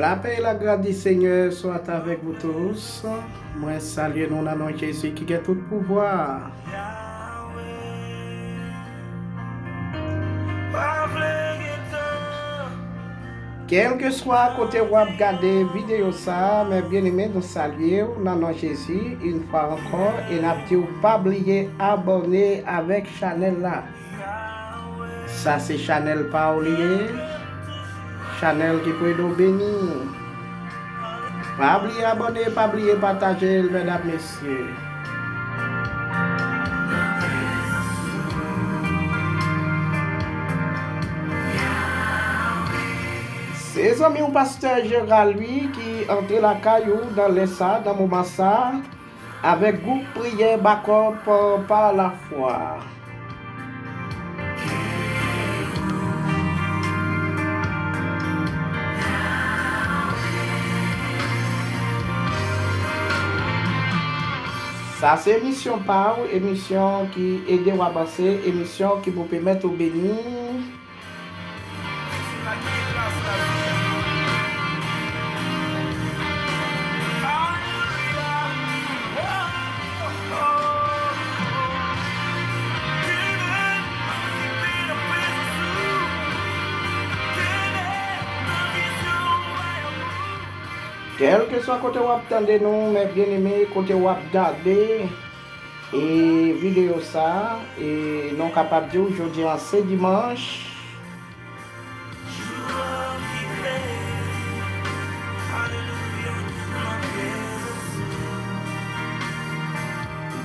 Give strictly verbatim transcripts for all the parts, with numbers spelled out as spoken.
Lapè e lagras di Senyè swa avèk vous tous. Mwen salye nou nan non Jezi ki gen tout pouvwa. Kèlkeswa kote w ap gade videyo sa a, mè byeneme, nou salye w nan non Jezi, yon fwa ankò, e n ap di w pa bliye abòne avèk chanèl la. Sa se chanèl pa w li ye, chanèl ki pou ede w beni. Pa bliye abòne, pa bliye pataje l, medam, mesye. Se zanmi w pastè Gérald wi ki antre lakay ou nan lè sa, nan moman sa, avèk gwoup priyè Bakòp pa lafwa. Sa se emisyon pa w, emisyon ki ede w avanse, emisyon ki pou pèmèt ou beni. Kèlkeswa kote w ap tande nou, mè byeneme, kote w ap gade e videyo sa a, e nou kapab di w jodi a se dimanch.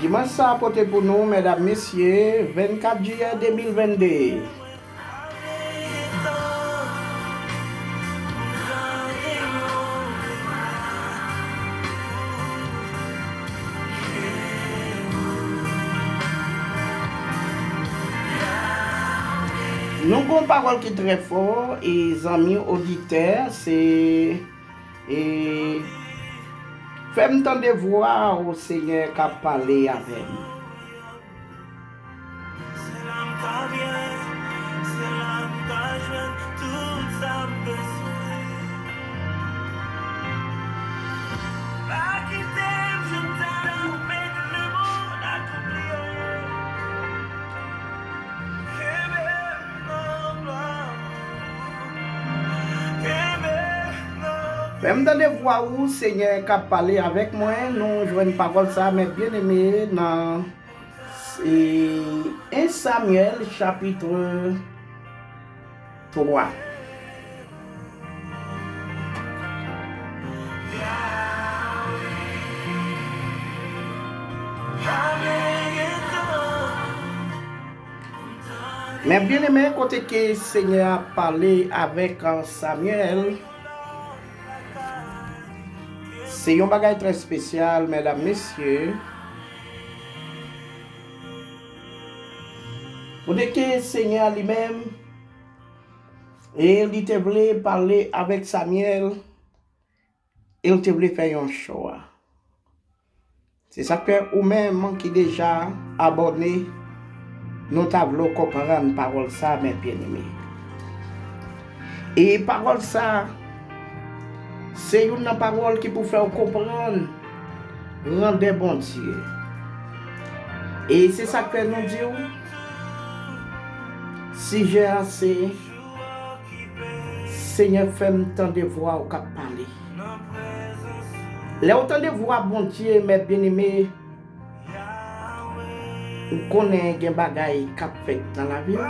Dimanch sa a pote pou nou, medam, mesye, vennkat jiyè de mil vennde. Nou gon pawòl ki trè fò, e zanmi oditè, se, e, fè m tande vwa w, Senyè, k ap pale avè m. Se la m ka byen, se la m ka jwenn tout sa m bezwen. Pa kite m jwenn tan pou mete lemonn akoupli. Kenbe m nan glwa ou. Kenbe m nan... Fè m tande vwa ou, Senyè, k ap pale avèk mwen. Nou jwenn pawòl sa a, mè byeneme, nan E en Samyèl chapit twa. Mè byeneme, kote ke Senyè a pale avèk, euh, Samyèl, se yon bagay trè espesyal, medam, mesye. Kote ke Senyè a li menm, e li te vle pale avèk Samyèl, e l te vle fè yon chwa. Se sa k fè ou menm ki deja abòne, nou ta vle w konprann pawòl sa, mè byeneme. E pawòl sa, se youn nan pawòl ki pou fè w konprann grandè Bondye. E se sa k fè nou di w, sijè a se, Senyè, fè m tande vwa w k ap pale. Lè w tande vwa Bondye, mè byeneme, ou konnen gen bagay k ap fèt nan lavi w.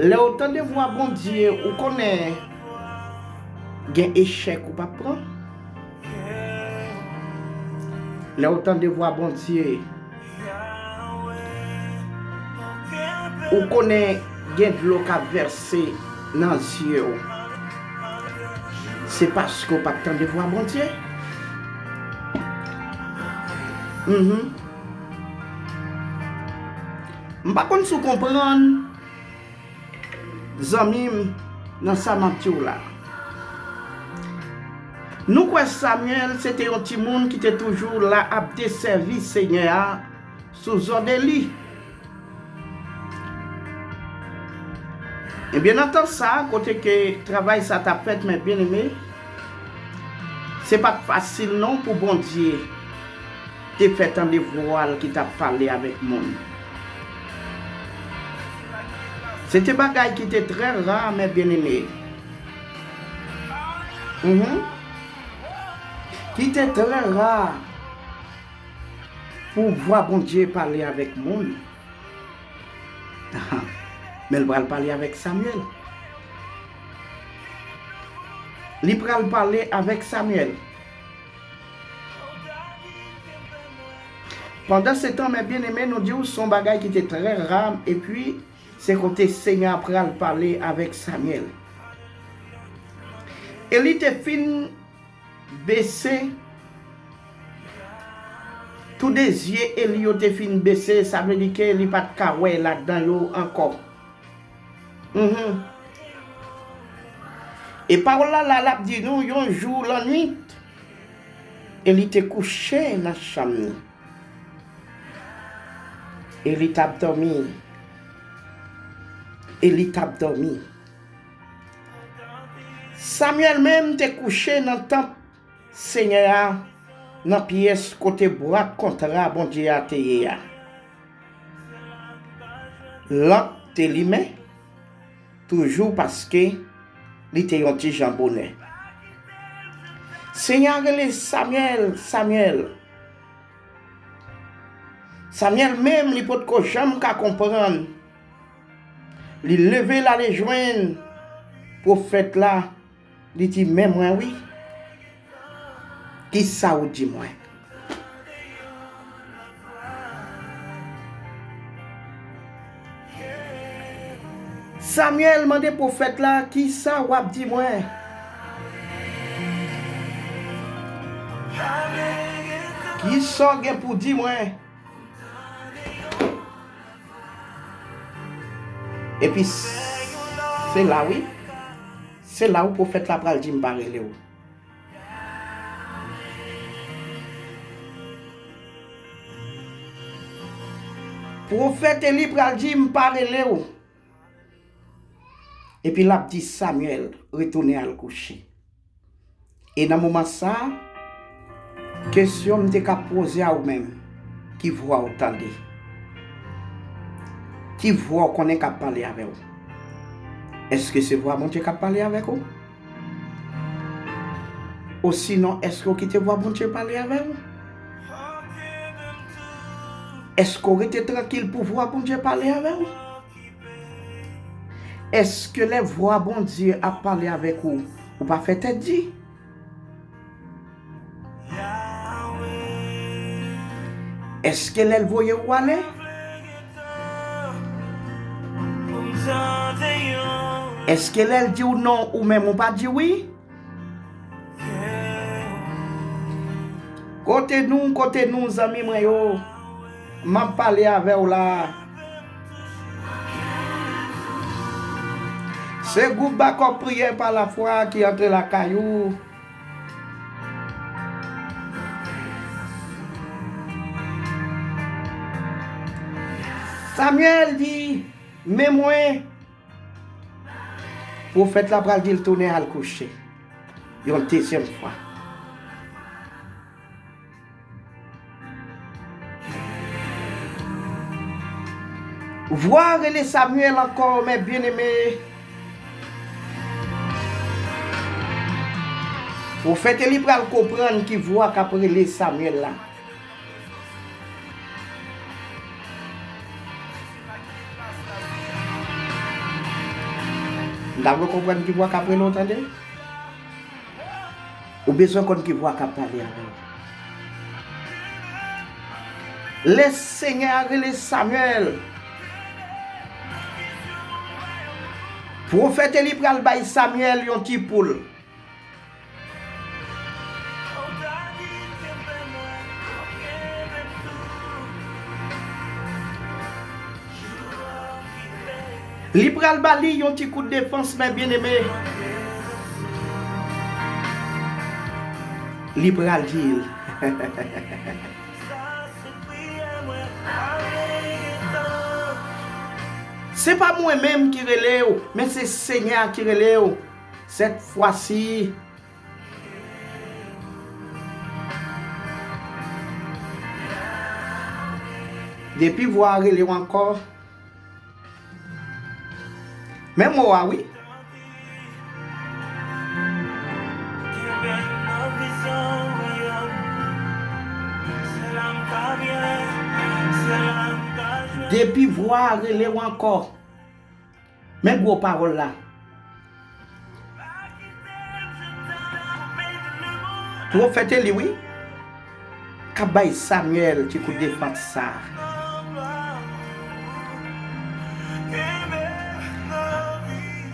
Lè w tande vwa Bondye, ou konnen gen echèk ou p ap pran. Lè w tande vwa Bondye, ou konnen gen dlo k ap vèse nan zye w. Se paske w pa t tande vwa Bondye. Mhm. M pa konn si w konprann, zanmi m, nan sa m ap di w la. Nou kwè Samyèl se te yon timoun ki te toujou la ap desèvi Senyè a, sou zòd Eli. Ebyen, nan tan sa a, kote ke travay sa t ap fèt, mè byeneme, se pa t fasil non pou Bondye te fè tande vwa l ki t ap pale avèk moun. Se te bagay ki te trè ra, mè byeneme. Mhm. Ki te trè ra pou vwa Bondye pale avèk moun. Men l pral pale avèk Samyèl. Li pral pale avèk Samyèl. Pandan se tan, mè byeneme, nou di w se yon bagay ki te trè ra, epi se kote Senyè a pral pale avèk Samyèl. Eli te fin bese, tou de zye Eli yo te fin bese, sa vle di ke li pa t ka wè ladan yo ankò. Mhm. E pawòl la, la, l ap di nou, yon jou lannwit, Eli te kouche nan chanm li. Eli t ap dòmi. Eli t ap dòmi. Samyèl menm te kouche nan tanp Senyè a, nan pyès kote bwat kontra Bondye a te ye a. Lanp te limen, toujou paske li te yon ti jan bonè. Senyè a rele Samyèl, Samyèl. Samyèl menm, li potko janm ka konprann. Li leve l ale jwenn pwofèt la, li di, "Men mwen wi. Kisa ou di mwen?" Samyèl mande pwofèt la, "Kisa w ap di mwen? Kisa w gen pou di mwen?" Epi se la wi, se la wi pwofèt la pral di, "M pa rele w." Pwofèt Eli pral di, "M pa rele w." Epi l ap di Samyèl, "Retounen al kouche." E nan moman sa a, kesyon m te ka poze a ou menm, ki vwa w tande? Ki vwa w konnen k ap pale avè w? Èske se vwa Bondye k ap pale avèk ou? Osinon, èske w kite vwa Bondye pale avè w? Èske w rete trankil pou vwa Bondye pale avè w? Èske lè vwa Bondye ap pale avèk ou, ou pa fè tèt di? Èske lè l voye w ale? Èske lè l di w non, ou menm ou pa di wi? Kote nou, kote nou, zanmi mwen yo? M ap pale avè w la. Se gwoup Bakòp Priyè pa Lafwa ki antre lakay ou. Samyèl di, "Men mwen." Pwofèt la pral di l tounen al kouche yon dezyèm fwa. Vwa a rele Samyèl ankò, mè byeneme. Pwofèt Eli pral konprann ki vwa k ap rele Samyèl la. M ta vle konprann ki vwa k ap rele w, tande. Ou bezwen konn ki vwa k ap pale avè w. Lè Senyè a rele Samyèl, pwofèt Eli pral bay Samyèl yon ti poul. Li pral ba li yon ti kout defans, mè byeneme. Li pral di l. Se pa mwen menm ki rele w, men se Senyè a ki rele w. Sèt fwa si, depi vwa a rele w ankò, men mo a wi. Depi vwa a rele w ankò, men gwo pawòl la. Pwofèt Eli wi, k ap bay Samyèl ti kout defans sa a.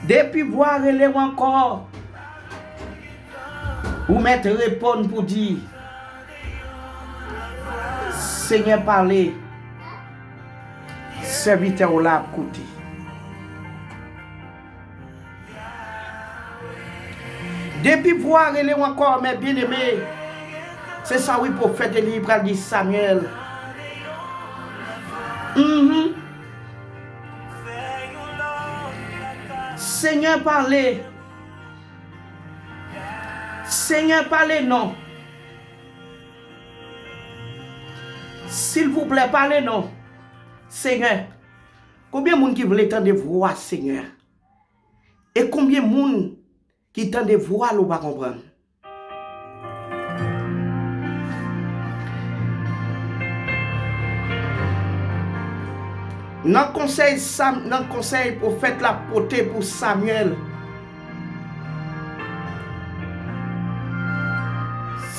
Depi vwa a rele w ankò, ou mèt reponn pou di, Senyè pale, sèvitè w la ap koute. Depi vwa a rele w ankò, mè byeneme, se sa wi pwofèt Eli pral di Samyèl. Mhm. Senyè pale. Senyè pale non. Silvouplè pale non. Senyè. Konbyen moun ki vle tande vwa Senyè a? E konbyen moun ki tande vwa l ou pa konprann? Nan konsèy Sam, nan konsèy pwofèt la pote pou Samyèl,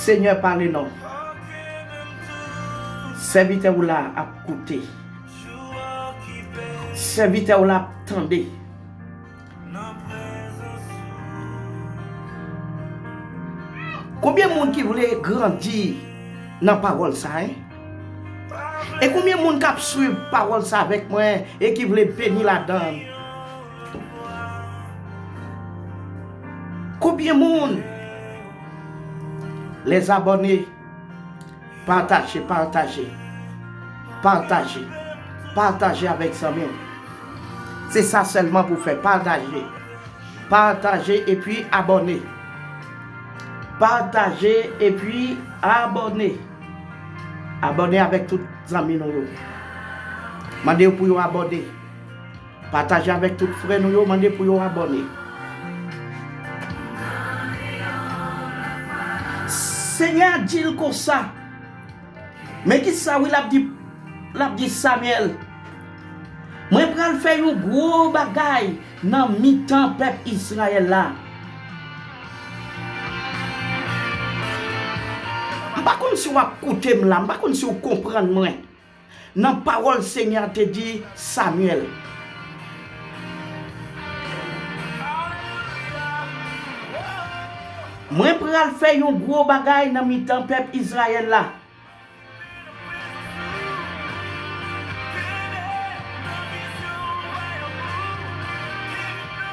Senyè pale non. Sèvitè w la ap koute. Sèvitè w la ap tande. Konbyen moun ki vle grandi nan pawòl sa, en? E konbyen moun k ap swiv pawòl sa avèk mwen e ki vle beni ladan l? Konbyen moun? Les abonnés, pataje, pataje, pataje, pataje avèk zanmi w. Se sa sèlman pou fè, pataje. Pataje epi abòne. Pataje epi abòne. Abòne avèk tout zanmi nou yo. Mande yo pou yo abòne. Pataje avèk tout frè nou yo, mande pou yo abòne. Senyè a di l konsa. Men kisa wi l ap di, l ap di Samyèl, mwen pral fè yon gwo bagay nan mitan pèp Izrayèl la. M pa konn si w ap koute m la, m pa konn si w konprann mwen. Nan pawòl Senyè a te di Samyèl, mwen pral fè yon gwo bagay nan mitan pèp Izrayèl la.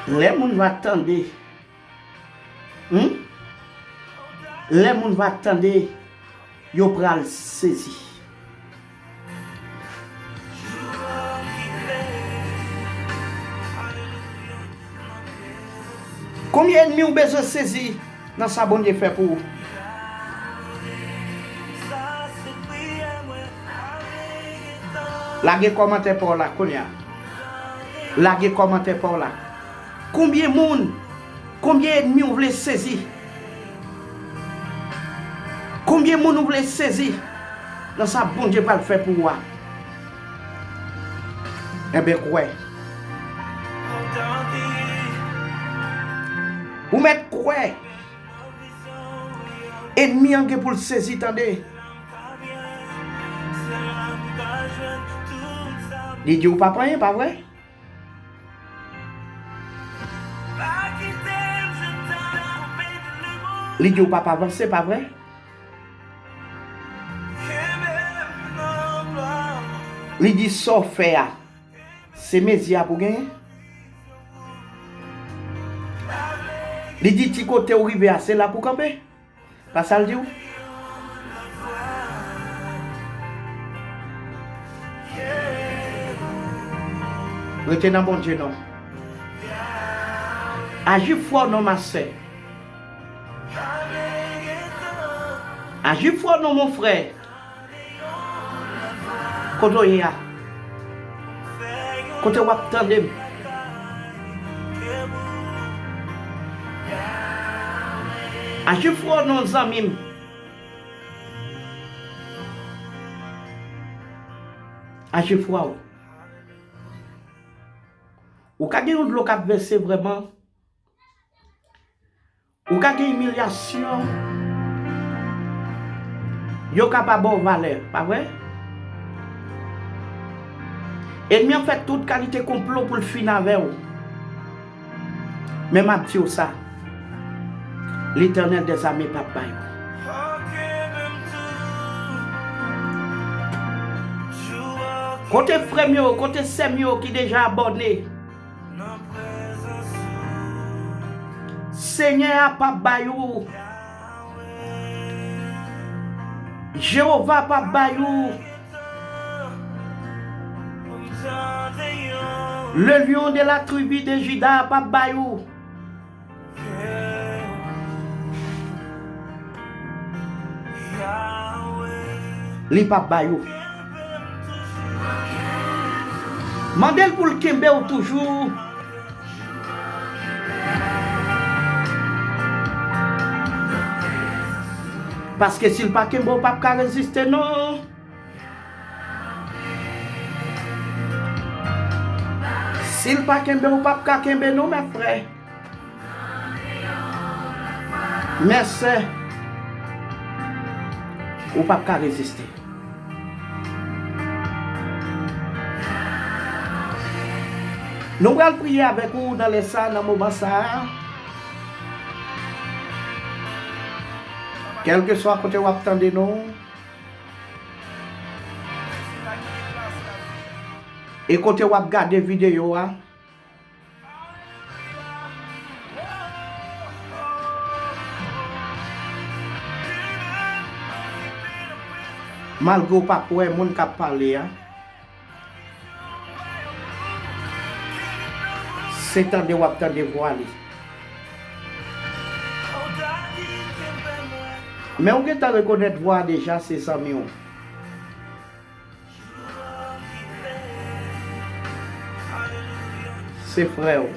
Lè moun va tande, hmm? Lè moun va tande, yo pral sezi. Konbyen ènmi w bezwen sezi nan sa Bondye fè pou ou? Lage kòmantè pa w la kounye a. Lage kòmantè pa w la. Konbyen moun, konbyen ènmi w vle sezi? Konbyen moun ou vle sezi nan sa Bondye pral fè pou ou a? Enben, kwè. Ou mèt kwè. Ènmi an gen pou l sezi, tande. Li di w pa p anyen, pa vre? Li di w p ap avanse, pa vre? Li di sa w fè a, se mezi a pou genyen. Li di ti kote w rive a, se la pou kanpe. Pa sa l di w? Rete nan Bondye non. Aji fò non ma sè. Aji fò non mon frè. Kote w ye a? Kote w ap tande m? Aji fò non zanmi m. Aji fò. Ou ka gen yon dlo k ap vèse vrèman. Ou ka gen imilyasyon. Yo ka pa ba w valè, pa vre? Ènmi an fè tout kalite konplo pou l fin avè w. Men m ap di w sa, Letènèl dèzame p ap bay ou. Kote frè m yo, kote sè m yo ki deja abòne? Senyè a p ap bay ou. Jewova p ap bay ou. Le lion de la tribu de Juda p ap bay ou. Li p ap bay ou. Mande l pou l kenbe w toujou. Paske si l pa kenbe w, w p ap ka reziste non. Si l pa kenbe w, w p ap ka kenbe non, mè frè. Mè sè, ou p ap ka reziste. Nou pral priye avèk ou nan lè sa, nan moman sa a. Kèlkeswa kote w ap tande nou, e kote w ap gade videyo a, malgre w pa kwè moun k ap pale a, se tande w ap tande vwa li. Men ou gentan rekonèt vwa a deja, se zanmi w. Se frè w.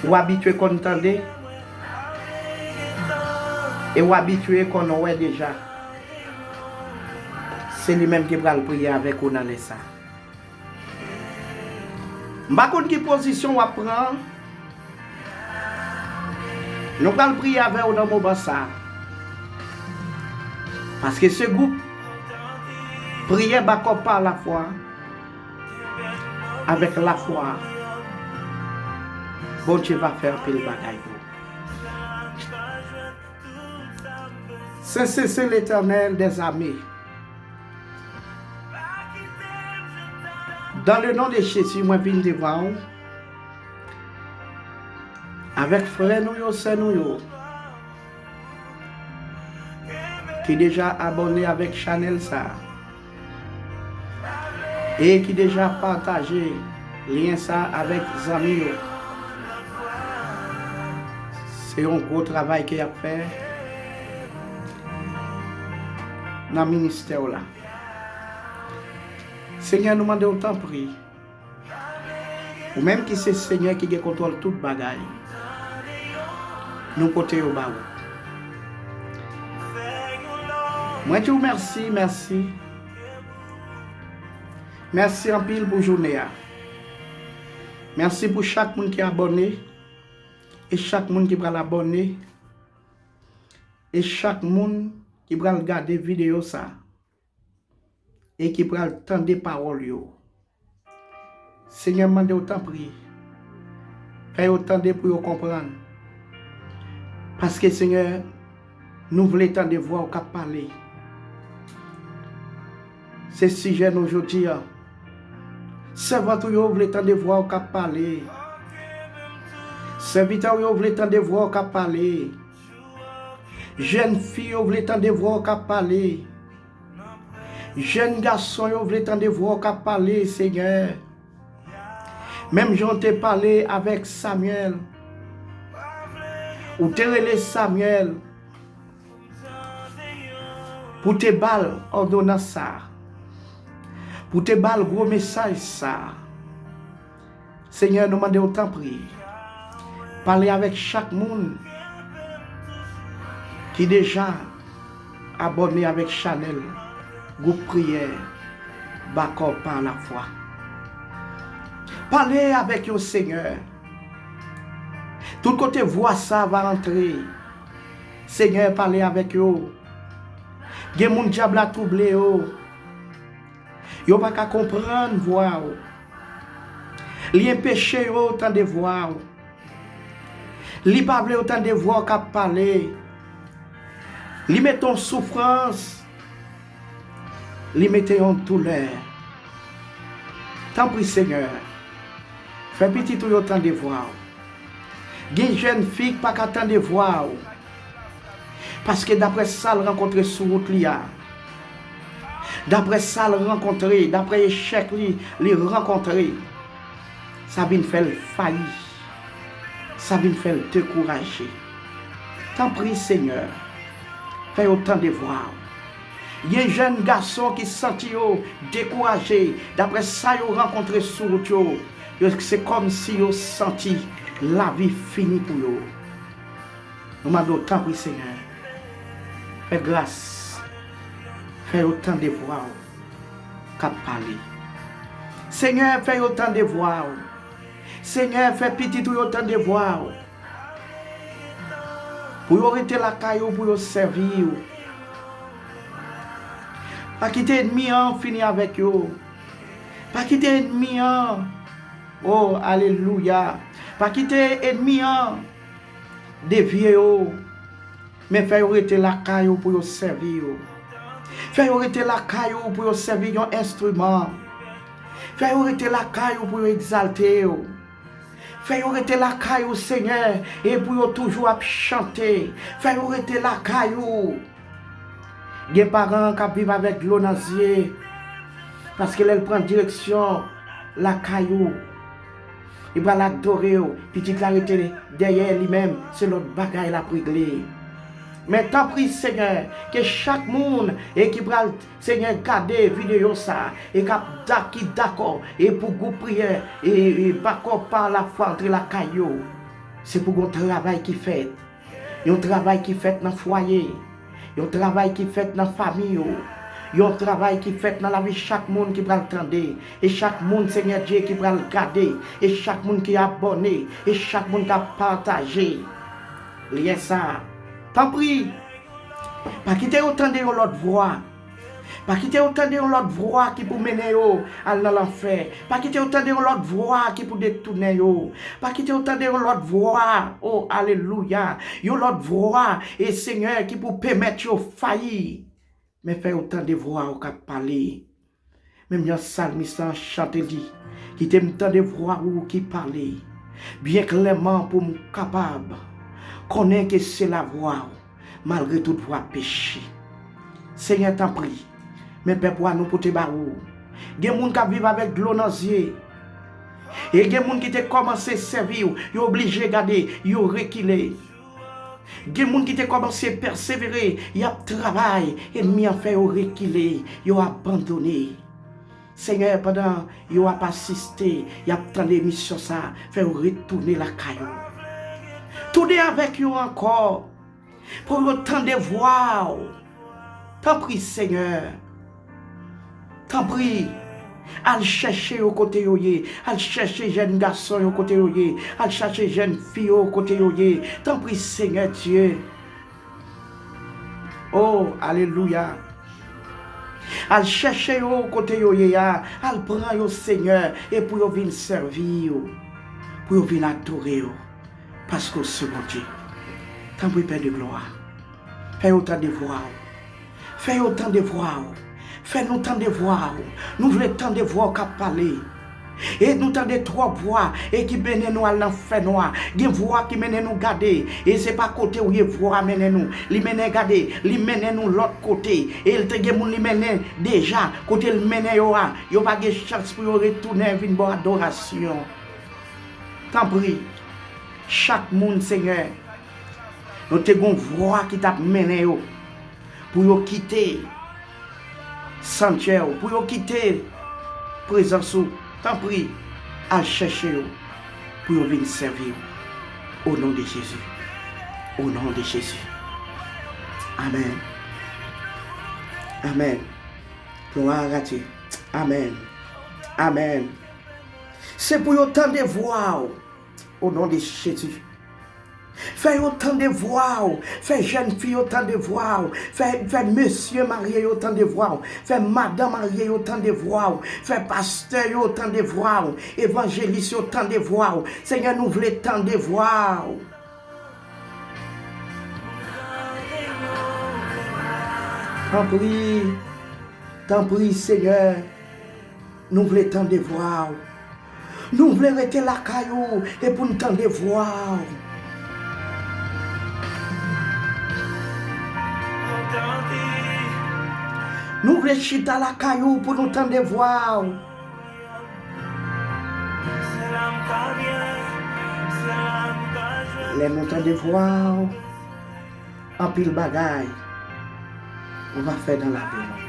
Ou abitye konn tande, e ou abitye konn wè deja. Se li menm ki pral priye avèk ou nan lè sa. M pa konn ki pozisyon w ap pran. Nou pral priye avè w nan moman sa a. Paske se gwoup priyè bakòp pa lafwa. Avèk lafwa, Bondye va fè anpil bagay pou ou. Sen, sen, sen Letènèl dèzame. Dan le non de Jezi, mwen vin devan w avèk frè nou yo, sè nou yo, ki deja abòne avèk chanèl sa a, e ki deja pataje lyen sa a avèk zanmi yo. Se yon gwo travay ke y ap fè nan ministè w la. Senyè, nou mande w tanpri, ou menm ki se Senyè ki gen kontwòl tout bagay, nou pote yo ba ou. Mwen di w mèsi, mèsi. Mèsi anpil pou jounen an. Mèsi pou chak moun ki abòne, e chak moun ki pral abòne, e chak moun ki pral gade videyo sa a, e ki pral tande pawòl yo. Senyè, m mande w tanpri, fè yo tande pou yo konprann. Paske, Senyè, nou vle tande vwa w k ap pale. Se sijè nou jodi a. Sèvant ou yo vle tande vwa w k ap pale. Sèvitè w yo vle tande vwa w k ap pale. Jèn fi yo vle tande vwa w k ap pale. Jèn gason yo vle tande vwa w k ap pale, Senyè. Menm jan w te pale avèk Samyèl, ou te rele Samyèl pou te ba l òdonans sa a, pou te ba l gwo mesaj sa a. Senyè, nou mande w tanpri, pale avèk chak moun ki deja abòne avèk chanèl gwoup priyè Bakò pa lafwa. Pale avèk yo, Senyè. Tout kote vwa sa a va antre, Senyè, pale avèk yo. Gen moun dyab la twouble yo. Yo pa ka konprann vwa w. Li enpeche yo tande vwa w. Li pa vle yo tande vwa w k ap pale. Li mete yon soufrans. Li mete yon doulè. Tanpri, Senyè, fè pitit ou yo tande vwa w. Gen jèn fi k pa ka tande vwa w. Paske daprè sa l rankontre sou wout li a, daprè sa l rankontre, daprè echèk li, li rankontre, sa vin fè l fayi, sa vin fè l dekouraje. Tanpri, Senyè, fè yo tande vwa w. Gen jèn gason ki santi yo dekouraje daprè sa yo rankontre sou wout yo. Yo, se kòmsi yo santi lavi fini pou yo. Nou mande w, tanpri, Senyè, fè gras, fè yo tande vwa w k ap pale. Senyè, fè yo tande vwa w. Senyè, fè pitit ou yo tande vwa w. Pou yo rete lakay ou, pou yo sèvi w. Pa kite ènmi an fini avèk yo. Pa kite ènmi an, o, alelouya. Pa kite ènmi an devye yo. Men fè yo rete lakay ou pou yo sèvi w. Fè yo rete lakay ou pou yo sèvi yon enstriman. Fè yo rete lakay ou pou yo egzalte w. Fè yo rete lakay ou, Senyè, e pou yo toujou ap chante. Fè yo rete lakay ou. Gen paran k ap viv avèk dlo nan zye, paske lè l pran direksyon lakay ou, li pral adore w, pitit la rete dèyè li menm, se lòt bagay l ap regle. Men tanpri, Senyè, ke chak moun e ki pral, Senyè, gade videyo sa a, e k ap da-, ki dakò, e pou gwoup priyè, e, e Bakò pa lafwa antre lakay yo, se pou gon travay ki fèt. Yon travay ki fèt nan fwaye. Yon travay ki fèt nan fanmi yo. Yon travay ki fèt nan lavi chak moun ki pral tande. E chak moun, Senyè Dye, ki pral gade. E chak moun ki abòne. E chak moun k ap pataje lyen sa a. Tanpri, pa kite yo tande yon lòt vwa. Pa kite yo tande yon lòt vwa ki pou mennen yo al nan lanfè. Pa kite yo tande yon lòt vwa ki pou detounen yo. Pa kite yo tande yon lòt vwa, o, alelouya, yon lòt vwa, e Senyè, ki pou pèmèt yo fayi. Men fè yo tande vwa ou k ap pale. Menm jan salmis lan chante li, kite m tande vwa ou ki pale byen klèman pou m kapab konnen ke se lavwa ou, malgre tout vwa peche. Senyè, tanpri, men pèp ou a nou pote ba ou. Gen moun k ap viv avèk dlo nan zye. E gen moun ki te kòmanse sèvi w, yo oblije gade, yo rekile. Gen moun ki te kòmanse pèsevere, y ap travay, ènmi an fè yo rekile, yo abandone. Senyè, pandan yo ap asiste, y ap tande emisyon sa a, fè yo retounen lakay yo. Tounen avèk yo ankò, pou yo tande vwa w. Tanpri, Senyè. Tanpri, al chèche yo kote yo ye. Al chèche jèn gason yo kote yo ye. Al chèche jèn fi yo kote yo ye. Tanpri, Senyè Dye. O, alelouya. Al chèche yo kote yo ye a. Al pran yo, Senyè, e pou yo vin sèvi w. Pou yo vin adore w. Paske w se Bondye. Tanpri, Pè de glwa, fè yo tande vwa w. Fè yo tande vwa w. Fè nou tande vwa w. Nou vle tande vwa w k ap pale. E nou tande twòp vwa e ki mennen nou al nan fènwa. Gen vwa ki mennen nou gade e se pa kote w ye vwa a mennen nou. Li mennen gade, li mennen nou lòt kote. E l te gen moun li mennen deja kote l mennen yo a. Yo pa gen chans pou yo retounen vin ba w adorasyon. Tanpri, chak moun, Senyè, nou te gen yon vwa ki t ap mennen yo pou yo kite santyè w, pou yo kite prezans ou. Tanpri, al chèche yo pou yo vin sèvi w. O non de Jezi. O non de Jezi. Amèn. Amèn. Glwa a Dye. Amèn. Amèn. Se pou yo tande vwa w. O non de Jezi. Fè yo tande vwa w. Fè jèn fi yo tande vwa w. Fè, fè mesye marye yo tande vwa w. Fè madan marye yo tande vwa w. Fè pastè yo tande vwa w. Evanjelis yo tande vwa w. Senyè, nou vle tande vwa w. Tanpri, tanpri, Senyè, nou vle tande vwa w. Nou vle rete lakay ou e pou n tande vwa w. Nou vle chita lakay ou pou nou tande vwa w. Lè nou tande vwa w, anpil bagay ou va fè nan lavi nou.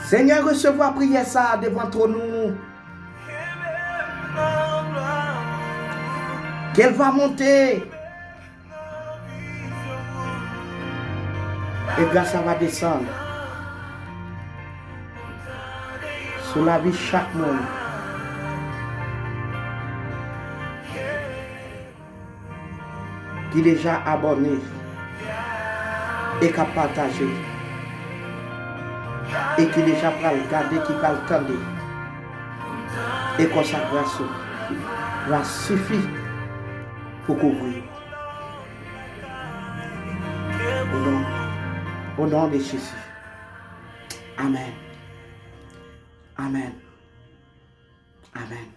Senyè, resevwa priyè sa a devan twòn ou. Ke l va monte e gras la va desann sou lavi chak moun ki deja abòne e k ap pataje e ki deja pral gade, ki pral tande. E konsa gras ou va sifi pou kouvri yo. O non, o non de Jezi. Amèn. Amèn. Amèn.